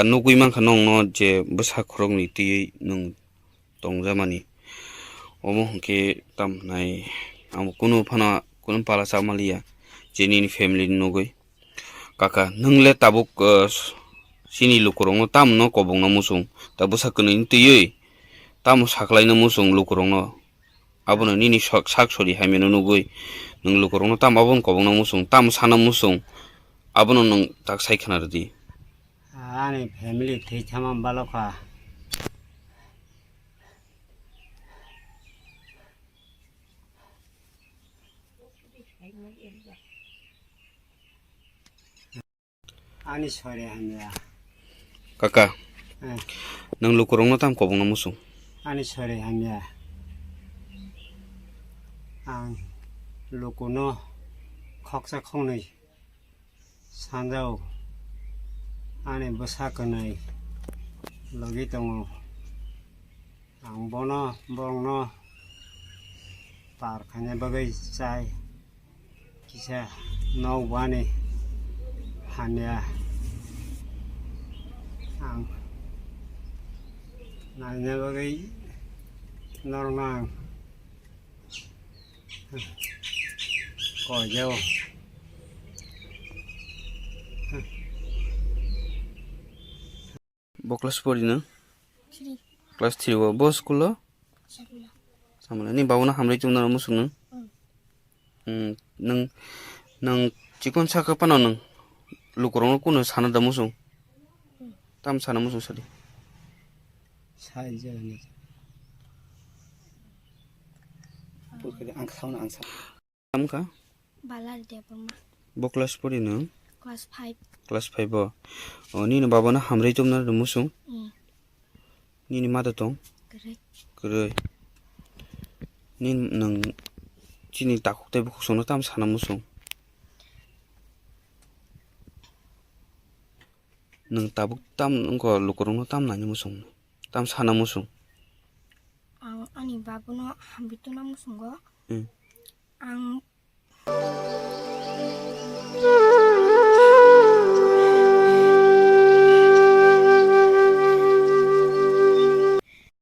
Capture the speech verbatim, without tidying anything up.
Nugwi mankha nongno je bwsa khoroknwi twiwi nwng tongjamani. Omo hwnkhe tamo hwnai ang kunu phano kunu pala chamaliya je nini family ni nugwi. Kaka, nwng le tabuk, uh, chini lukurokno tamo no kobongno muchung, ta bwsa kwnwi twiwi tamo sakhlaino muchung lukurokno? Abono nini sak, sak sori hamyano nugwi nwng lukurokno tamo abono kobongno muchung, tamo sana muchung, abono nwng tak sai khna rwdi. Ani family thwi thama balokha. Ani sori hamya. Kaka, eh, nwng lukurokno tamo kobongno muchung? Ani sori hamya. Ang lukuno khoksa khoknwi sanjao. Ani bwsa kwnwi logi tongo. Ang bono, borokno par khaina bagwi chai. Kisa nok bani hamya ang naina bagwi norokno ang koijao. Bo class pori no? Three. Class three o. Bo school o? School o. Samala ni babu no hamri chumna muchung no? Hmm. Hmm, nwng, nwng chikon saka phano nwng lukurokno kuno sana da muchung? Hmm. Tam sana muchung sadi? Sai jani. Ang sauna ang sa. Tamo kha? Balari Debbarma. Bo class pori no? Class five. Class five o. O, nini baba no hamri chumna rw muchung? Hmm. Nini mada tong? Kwrwi. Kwrwi. Nini nwng chini takhuk tei bukhuk songno tamo sana muchung? Nwng tabuk tam wngkha lukurokno tam naina muchung? Tam sana muchung? Ang ani babuno hamri tongna muchungo. Hmm. Ang